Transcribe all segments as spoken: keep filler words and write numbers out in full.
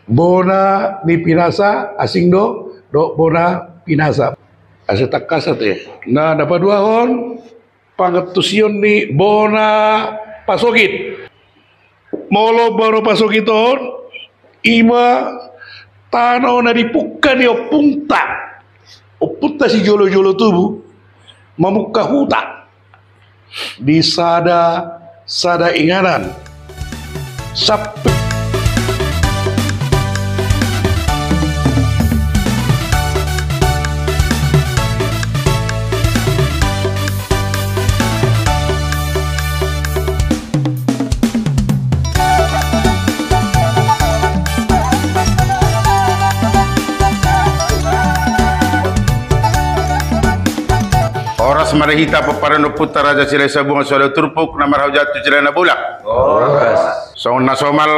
Bona ni Pinasa, asing do dohot bona Pinasa. Asa tangkas ate. Na, na paduahon, pangantusion ni bona Pasogit. Molo bona Pasogit on, ima tano na dipungka ni ompunta, ompunta sijolo-jolo tubu, mamungka huta di sada, sada inganan. Sap- Horas ma di hita pomparan ni ompunta Raja Silahisabungan Solu Turpuk na marhaujaan tu Silahi Nabolak. Horas. Songon na somal,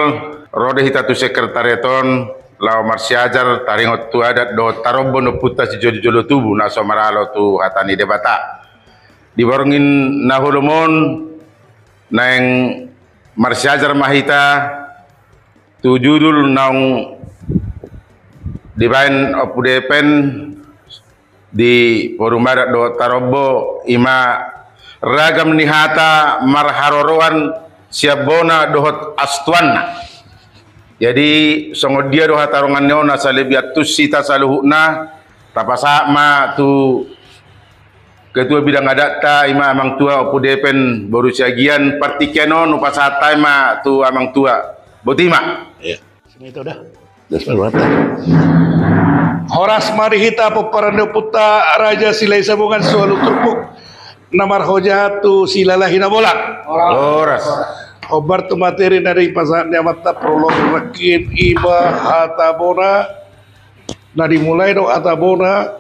ro do hita tu sekretariat on, laho marsiajar taringot tu adat dohot tarombo ni ompunta sijolo-jolo tubu na so maralo tu hata ni Debata. Di borngin na holom on, naeng marsiajar ma hita tu judul naung dibaen Ompu Depen di forum adat dohot tarombo, ima ragam ni hata marharoroan sian bona dohot astuanna. Jadi songon dia do hata ronganna on, asa lebih antusi hita saluhutna, tapasahat ma tu ketua bidang adatta, ima amang tua Ompu Depen boru Siagian, partingkian on hupasahat hami ma tu amang tua. Boti ma. Iya. Sini itu dah. Das baru apa? Horas ma di hita pomparan ni ompunta Raja Silahisabungan Solu Turpuk na marhaujaan tu Silahi Nabolak. Horas. Hombar tu materi na dipasahat ni amanta, prolog nangkin, ima hata bona, na dimulai do hata bona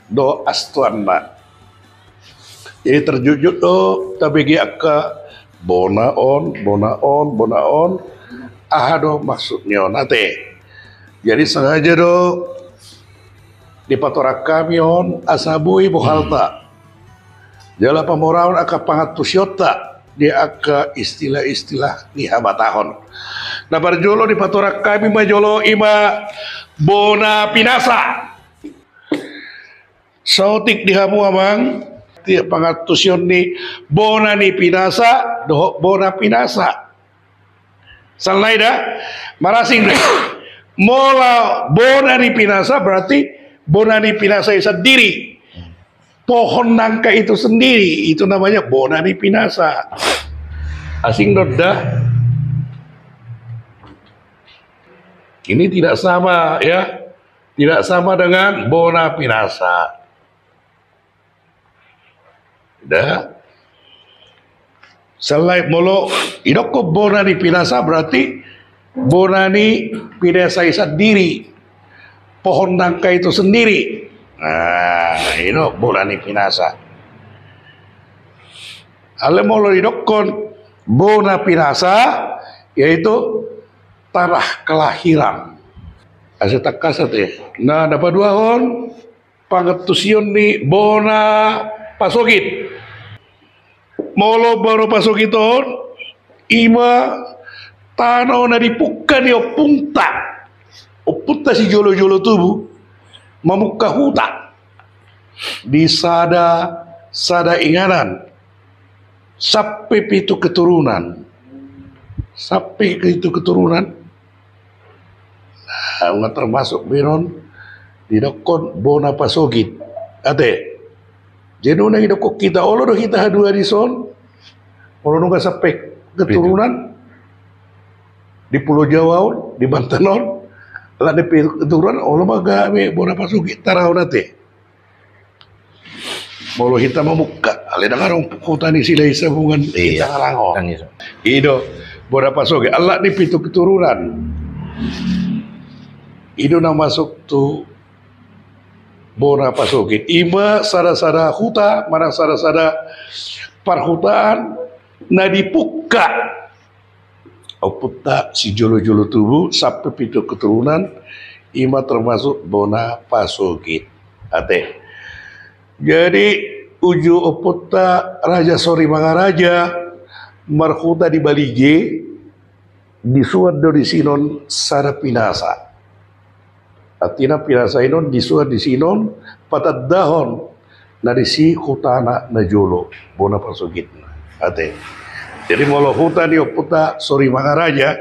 dohot astuanna. Jadi terjujut do tabege angka bona on, bona on, bona on, aha do maksud ni on ate. Jadi sengaja do dipatorang hami on asa boi bohalta jala pamoraon angka pangantusionta di angka istilah-istilah ni habatahon. Na parjolo dipatorang hami ma jolo, ima bona Pinasa. Saotik di hamu amang, tiap pangantusion ni bona ni Pinasa dohot bona Pinasa. Salnai da, marasing da. Molo bona ni Pinasa berarti bona ni Pinasa i sandiri. Pohon nangka itu sendiri, itu namanya bona ni Pinasa. Asing do da. Ini tidak sama, ya. Tidak sama dengan bona Pinasa. Da. Selain molo idokkon bona ni Pinasa berarti bona ni Pinasa i sandiri. Pohon nangka itu sendiri. Nah, i do bona ni Pinasa. Alai molo idokkon bona Pinasa, yaitu tanah kelahiran. Asa tangkas ate. Nah, na paduahon, pangantusion ni bona Pasogit. Molo bona Pasogit on, ima tano na dipungka ni ompunta, ompunta sijolo-jolo tubu, mamungka huta di sada, sada inganan, sampe pitu keturunan. Sampe pitu keturunan. Nah, nunga termasuk be on didokkon bona Pasogit. Ate. Jadi nunga didokkon hita, olo do hita hadua dison. Olo nunga sampe keturunan di Pulo Jawa on, di Banten on. Alani pitu keturunan, olo ma gabe bona Pasogit taraon ate. Molo hita mamungka, alai ndang adong huta ni Silahisabungan. Iya, di Tangerang on. Ndang iso. I do bona Pasogit, alani pitu keturunan. I do na masuk tu bona Pasogit. Ima sada-sada huta, manang sada-sada parhutaan na dipungka ompunta sijolo-jolo tubu sampe pitu keturunan, ima termasuk bona Pasogit. Ate. Jadi uju ompunta Raja Sori Mangaraja marhuta di Balige, disuan do disinon sada Pinasa. Artina pinasainon, disuan disinon, patandahon na disi hutana na jolo, bona pasogitna. Ate. Jadi molo huta ni ompunta Sori Mangaraja,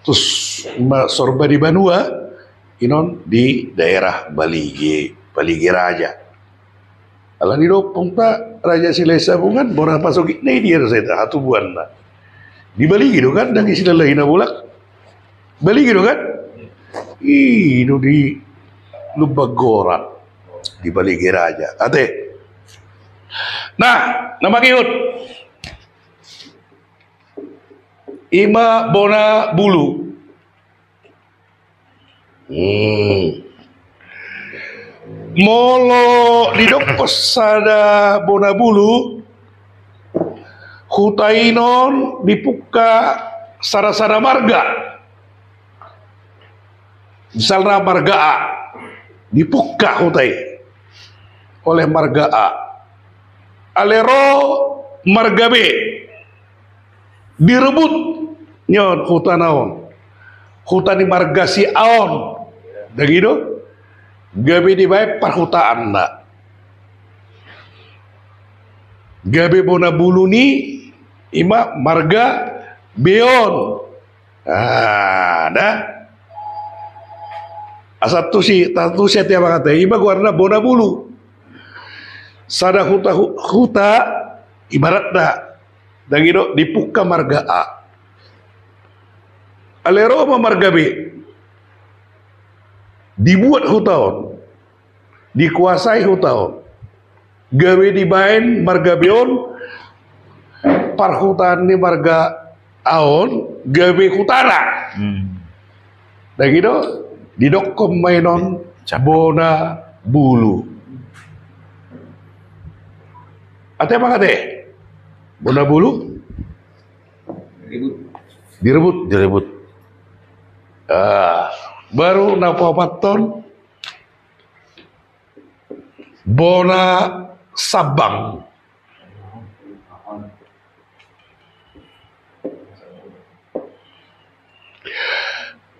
tus ma-, Sorba di Banua, inon di daerah Balige, Balige Raja. Alani do ompungta Raja Silahisabungan, bona pasogitna i dia do sai hatubuanna. Di Balige do kan, ndang i Silalahi na bolak. Balige do kan? I do di Lumban Goran. Di Balige Raja. Ate. Nah, na mangihut. Ima bona bulu. Hmm. Molo didokkon sada bona bulu, huta inon dipungka sada-sada marga. Misalna marga A, dipungka huta i oleh marga A. Alai ro marga B, direbut nion hutana on, huta ni marga si A on. Ndang i do? Gabe dibaen parhutaanna. Gabe bona bulu ni ima marga B on. Ah, da. Asa tusi, ta tusi ate amang ate, ima goarna bona bulu. Sada huta, hu-, huta, ibaratna, ndang i do, dipungka marga A. Alai ro ma marga B. Dibuat huta on. Dikuasai huta on. Gabe dibaen marga B on parhutaan ni marga A on gabe hutana. Hmm. Ndang i do, didokkon ma inon bona bulu. Ate amang ate, bona bulu? Direbut. Direbut. Ah, baru na paopathon. Bona sambang.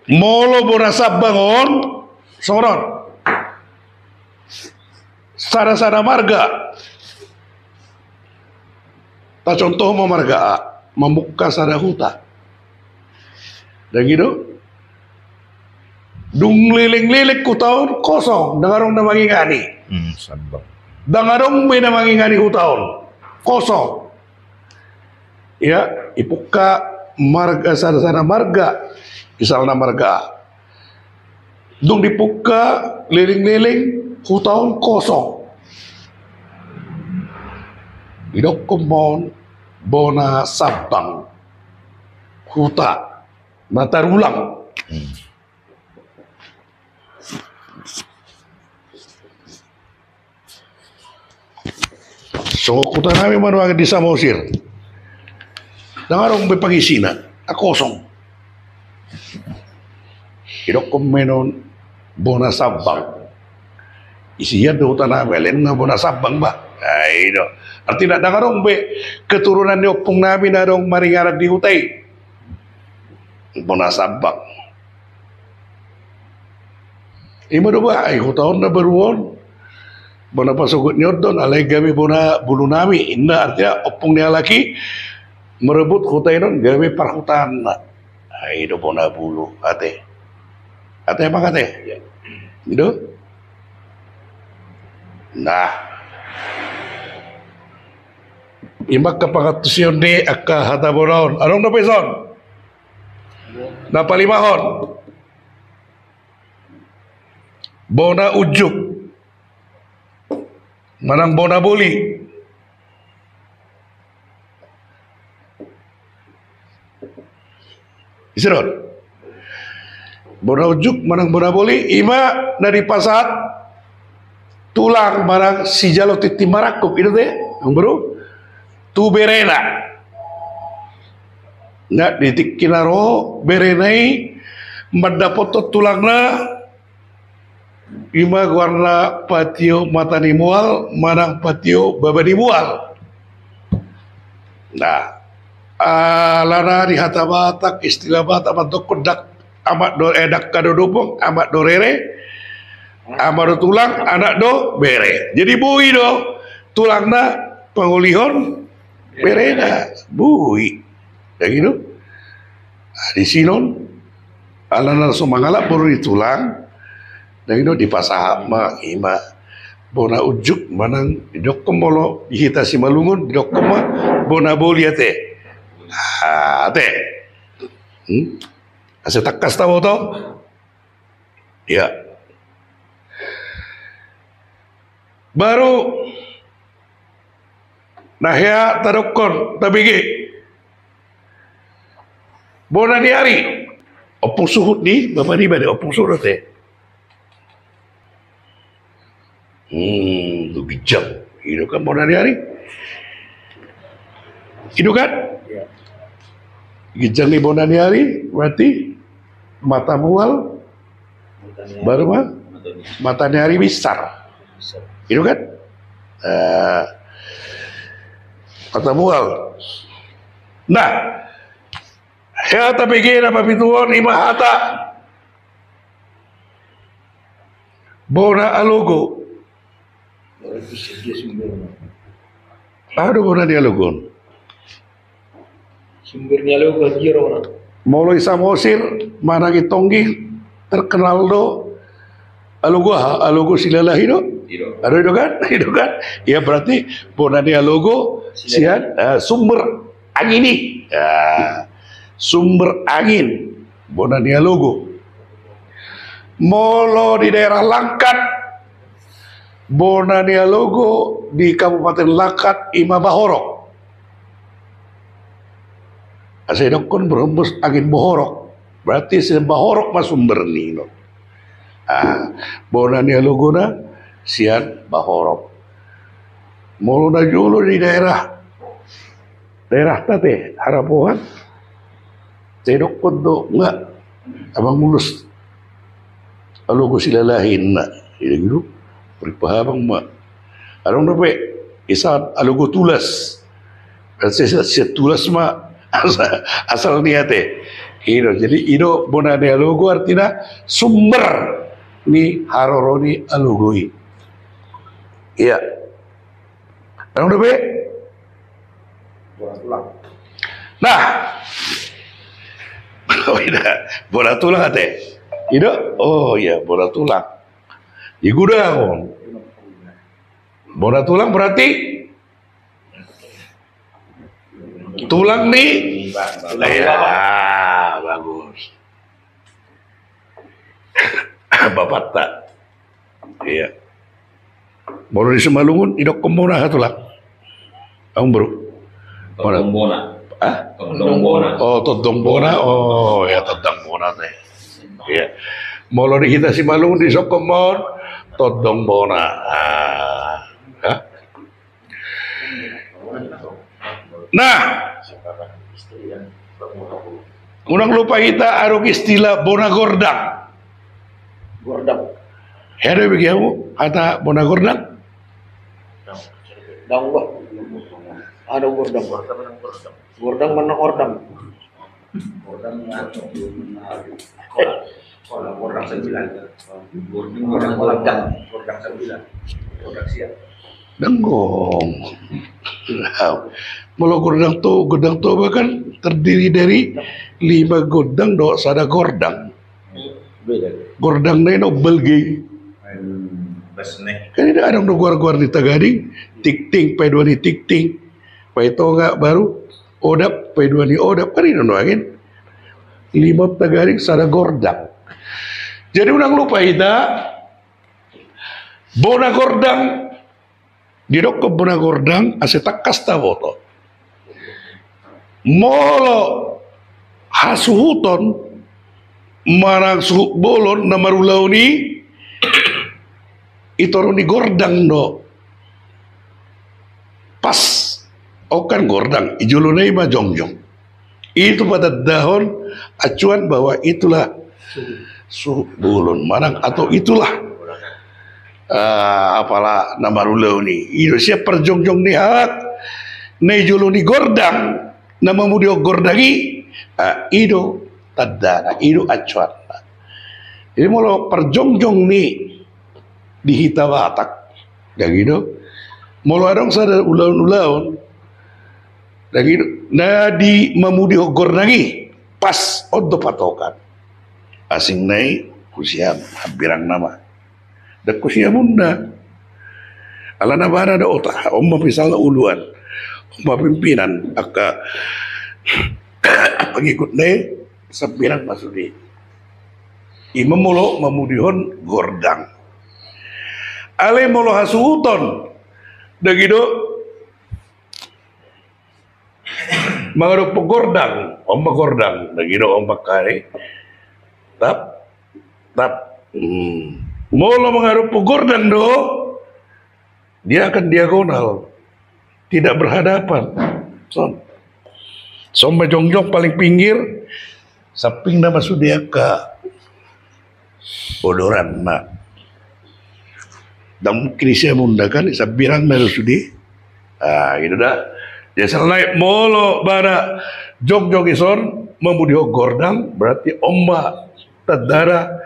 Molo bona sambang on, songon on. Sada-sada marga. Tacontoh ma marga A, mamungka sada huta. Ndang i do? Dung leleng-leleng huta on kosong, ndang adong na mangingani. Hmm, sambang. Ndang adong be na mangingani huta on. Kosong. Ya, dipungka marga sada-sada marga. Misalna marga A. Dung dipungka leleng-leleng huta on kosong. Didokkon ma on bona sambang. Huta na tarulang. Hmm. Songon huta nami ma nuaeng di Samosir. Ndang adong be pangisina, ah, kosong. Didokkon ma inon bona sambang. Isi hian do huta nami, alai nunga bona sambang ba. Ai do. Artina ndang adong be keturunan ni ompung nami na adong maringanan di huta i. Bona sambang. Ima do ba, ai huta on na baru on. Bona pasogot ni on do on, alai gabe bona bulu nami. Inna artina ompung ni halak i merebut huta inon gabe parhutaanna. Ai do bona bulu, ate. Ate amang ate. I do? Nah. Ima angka pangantusion ni angka hata bona on. Adong dope dison na palimahon. Bona unjuk. Manang bona boli. Ise do on? Bona unjuk manang bona boli, ima na dipasahat tulang manang sijalo tintin marangkup, i do te, amang boru? Tu berena. Na di tingki na ro berena i mandapothon tulangna, ima goarna patio mata ni mual manang patio baba ni mual. Nah, alana di hata Batak, istilah Batak mandokkon ndang, amak do, eh, dangka do dopong, amak do rere, ama do tulang, anak do bere. Jadi boi do tulangna pangolihon berena, boi. Jadi do, ah, di sinon, alana so mangalap boru ni tulang, na i do dipasahat ma, ima bona unjuk manang didokkon molo di hita Simalungun, didokkon ma bona boli ate. Ah, ate. Hmm? Asa tangkas taboto? Ya. Baru na hea tadokkon, tabege. Bona ni ari. Ompung suhut ni bapa niba do, ompung suhut ate. Hmm, tu ginjang. I do kan bona ni ari. I do kan? Ya. Ginjang ni bona ni ari, berarti mata mual, baru ma? Mata ni ari besar. Besar. I do kan? Eh, mata mual. Nah, hea tabege na papituhon ima hata bona alogo. Aha do bona ni alogo on? Sumber ni alogo, dia do bona. Molo i Samosir manang i Tonggi terkenal do alogo aha? Alogo Silalahi do? I do. Ado i do kan? I do kan? Ya berarti bona ni alogo sian, eh, sumber angin i. Ya. Sumber angin. Bona ni alogo. Molo di daerah Langkat, bona ni alogo di Kabupaten Langkat ima bahorok. Asa didokkon berhembus angin bohorok. Berarti sian bahorok ma sumber ni i do. Ah, bona ni alogona sian bahorok. Molo na jolo di daerah daerah ta ate, Harapohan. Sai dokkon do nga Amang Mulus alogo Silalahi na. Jadi gitu. Beri pahabang ma. Adong dope isa alogo Tulas. Sian Tulas ma asal, asal ni ate. I do, jadi i do bona ni alogo artina sumber ni haroro ni alogo i. Iya. Adong dope? Bona tulang. Nah. Oh, ida. Bona tulang ate. I do? Oh iya, bona tulang. Di gudang on. Bona tulang berarti tulang ni. Iya, bagus. Bapakta. Iya. Molo di Simalungun, didokkon bona aha tulang? Amang boru. Tondong bona. Ah? Tondong bona. Oh, tondong bona. Oh, ya tondong bona ate. Iya. Molo di hita Simalungun didokkon bona tondong bona. Ah. Hah? Nah, unang lupa hita adong istilah bona gordang. Gordang. Hea do bagi hamu hata bona gordang? Dang bah. Adong gordang. Gordang manang ordang. Gordang, gordang sembilan. Gordang, gordang, gordang sembilan. Gordang siap. Dang gong. Molo gordang to, gordang to bahkan terdiri dari lima gondang dohot sada gordang. Gordang na i na ombal ge. Kan i da adong do goar-goar ni tagading, tingting, paidua ni tingting, paitonga, baru odap, paidua ni odap, kan i do nuaeng. Lima tagading sada gordang. Jadi unang lupa hita, bona gordang, didokkon bona gordang asa tangkas taboto. Molo hasuhuton manang suhut bolon na marulaon i, i toru ni gordang do. Pas, on kan gordang, i jolona i ma jongjong. Itu patandahon acuan bahwa itulah suhut bolon manang atau itulah, eh, apala na marulaon i. I do sian parjongjong ni halak na i jolo ni gordang na mamudihon gordang i, eh, i do tandana, i do acuanna. Jadi molo parjongjong ni di hita Batak, dang i do. Molo adong sada ulaon-ulaon, dang i do, na di mamudihon gordang i, pas on do patokan. Asing na i, husian, hambirang nama. Dang husian munda. Alana bana do ota, on ma misalna uluan, on ma pimpinan, angka pangikut na i, sambirang ma sude. I ma molo mamudihon gordang. Alai molo hasuhuton, dang i do, mangadophon gordang, on ma gordang, dang i do, on ma kari. Tap, tap. Hmm. Molo mangadophon gordang do, dia akan diagonal, tidak berhadapan. Son. Son ma jongjong paling pinggir, sampingna ma sude angka odoranna. Dang mungkin husian munda kan, sambirangna do sude. Ah, i do da. Jadi sala nai molo bana jongjong i son mamudihon gordang, berarti on ma tandana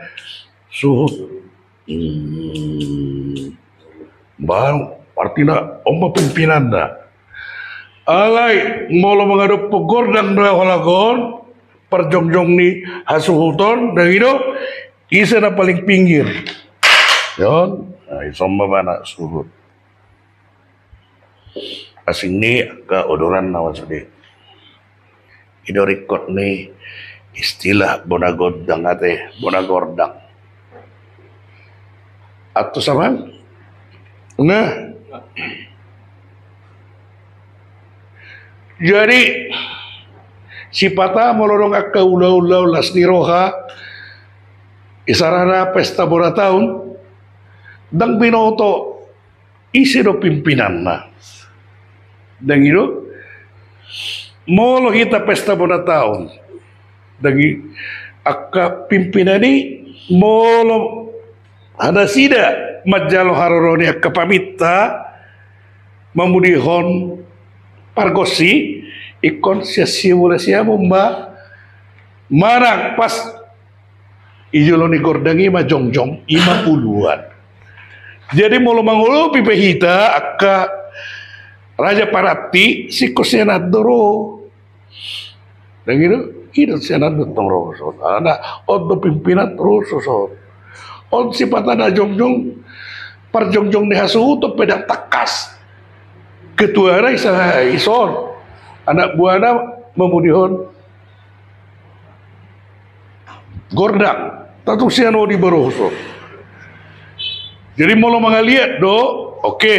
suhut. Hmm. Bang, artina on ma pimpinanna. Alai molo mangadophon gordang do halak on, parjongjong ni hasuhuton, dang i do, ise na paling pinggir? Ion, na i son ma bana suhut. Asing ni angka odoranna ma sude. I do ringkot ni istilah bona gondang ate, bona gordang. Antus amang? Nah. Jadi sipata molo adong angka ulaon-ulaon las ni roha, isarana pesta bona taon, dang binoto ise do pimpinanna. Dang i do, molo hita pesta bona taon, dang i, angka pimpinan i molo nasida manjalo haroro ni angka paminta mamudihon pargonsi, ingkon sian sibola siamun ma, manang pas i jolo ni gordang i ma jongjong, i ma uluan. Jadi molo mangolopi pe hita angka raja paranti, singkon sian an do ro. Dang i do, i do sian an do tong ro son. Alana on do pimpinan ro son. On sipata na jongjong, parjongjong ni hasuhuton pe dang tangkas. Ketuana i sa, i son. Anak buana mamudihon gordang, tatu sian on i baroson. Jadi molo mangaliat do, oke,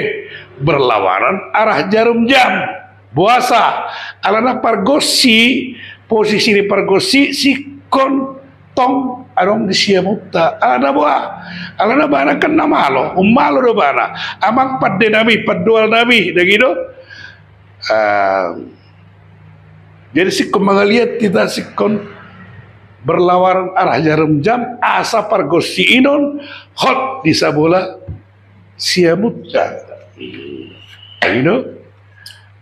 berlawanan arah jarum jam. Boasa? Alana pargonsi, posisi ni pargonsi singkon tong adong di siamunta. Alana boha? Alana bana kan na malo, ummalo do bana. Amang pande nami, pandoal nami, dang i do. Ah, jadi singkon mangaliat hita singkon berlawanan arah jarum jam, asa pargonsi i non hot di sabola siamunta. Dang i do.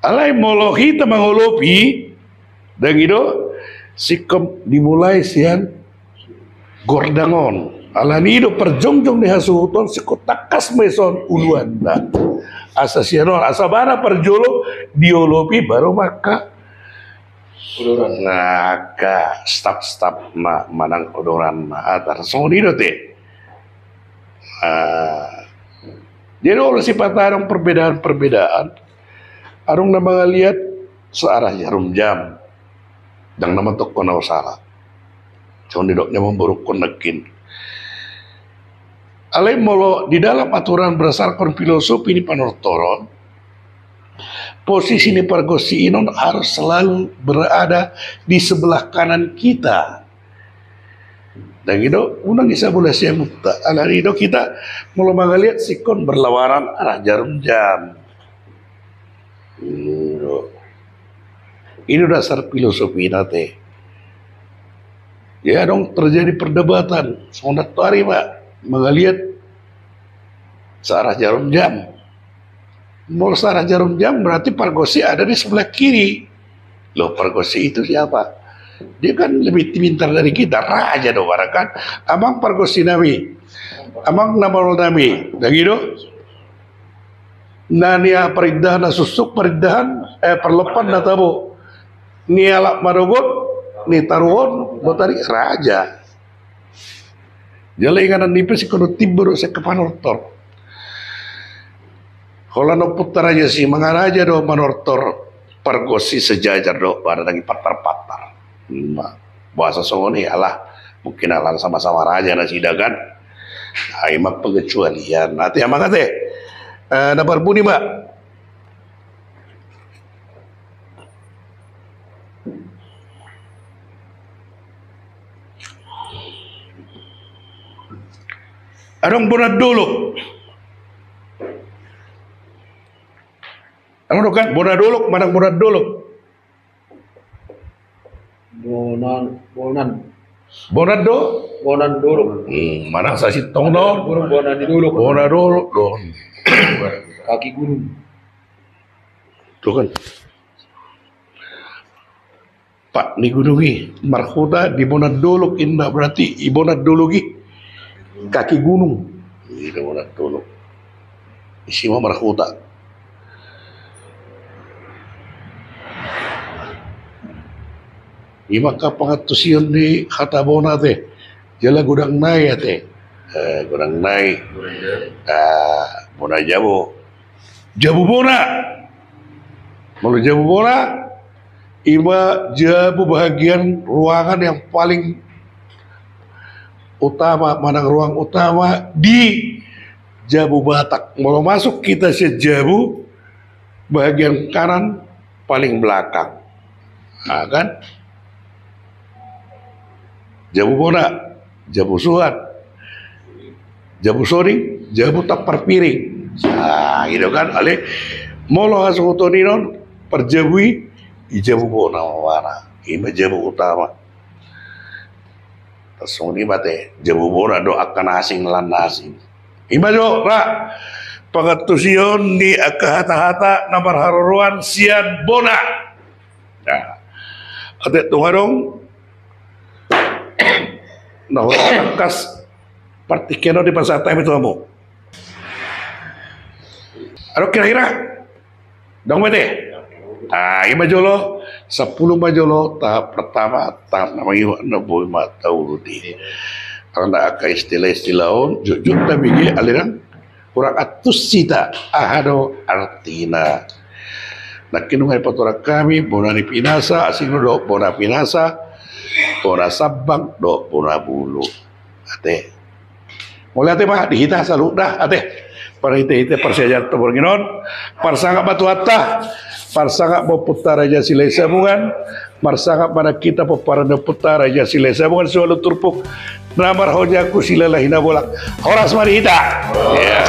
Alai molo hita mangolopi, dang i do, singkon dimulai sian gordang on. Alani i do parjongjong ni hasuhuton singkon tangkas ma i son uluanna. Asa sian on, asa bana parjolo diolopi baru ma angka, nah, angka staf-staf ma, manang odoranna, atar songon i do te. Ah, jadi olo sipata adong perbedaan-perbedaan, adong na mangaliat searah jarum jam. Dang na manungkun au sala. Songon didok ni amangborungkon nangkin. Alai molo di dalam aturan berdasarkan filosofi ni panortoron, posisi ni pargonsi i non harus selalu berada di sebelah kanan kita. Dang i do, unang di sabola siamunta. Alani i do hita molo mangaliat singkon berlawanan arah jarum jam. I do. I do dasar filosofina te. Ya, adong terjadi perdebatan. Songon antuari ma mangaliat searah jarum jam. Molo searah jarum jam berarti pargonsi ada di sebelah kiri. Loh, pargonsi itu siapa? Dia kan lebih pintar dari kita, raja do barang kan. Amang pargonsi nami, amang na maol nami, dang i do? Na niala parindahan na suksuk, parindahan, eh, parlompan na tabo. Niala madogot, nitaruhon, botari raja. Jala inganan ni pe singkonon timbo do seka panortor. Holan Ompunta Raja Simangaraja do manortor pargonsi Sejajar do, barang dang i pantar-pantar. Ima boasa songon i, alah, mungkin ala sama-sama raja nasida kan. Ai ma pengecualian. Ate amang ate. Eh, na parbuni ma. Adong bona dolok. Adong do kan bona dolok, manang bona dolok. Bonan, bonan. Bonan do? Bonan dolok. Hmm, manang sasintongna on. Bonan, bonan ni dolok. Bona dolok do. Kaki gunung. Tuh kan. Pat ni gunung i, marhuta di bona dolok inna, berarti i bona dolok i kaki gunung. I do bona dolok. Isi ma marhuta. Ima angka pangantusion ni hata bona ate. Jala godang nai ate. Eh, godang nai. Ah, bona jabu. Jabu bona. Molo jabu bona, ima jabu bahagian ruangan yang paling utama, manang ruang utama di jabu Batak. Molo masuk kita sian jabu, bahagian kanan paling belakang. Nah, kan? Jabu bona, jabu suhat, jabu soring, jabu tampar piring. Nah, gitu kan. Ale, molo hasuhuton i non, parjabu i, i jabu bona, bona. Ima jabu utama. Songon i ma ate, jabu bona do angka na asing lan na asing. Ima jo ra pangantusion ni angka hata-hata na marharoroan sian bona. Nah, ate tung adong na hurang tangkas partingkian on dipasahat hami tu hamu. Adong kira-kira Dong bete. Ah, ima jolo, sampulu ma jolo tahap pertama, tahap na mangihut na boi ma tauluti. Karena angka istilah-istilah on, jujur tabege aliran kurang atus sita, aha do artina. Nangkin nunga dipatorang hami, bona ni pinasa, asing do bona pinasa, bona sambang, do bona bulu. Ate. Mauliate ma di hita saluhutna, ate. Parhite-hite parsiajaran tu borngin on. Parsangap ma Tuhanta. Parsangap ma Ompunta Raja Silahisabungan. Parsangap ma nang hita pomparan ni Ompunta Raja Silahisabungan siualu turpuk. Na marhojangku silalahi na bolak. Horas ma di hita. Ya.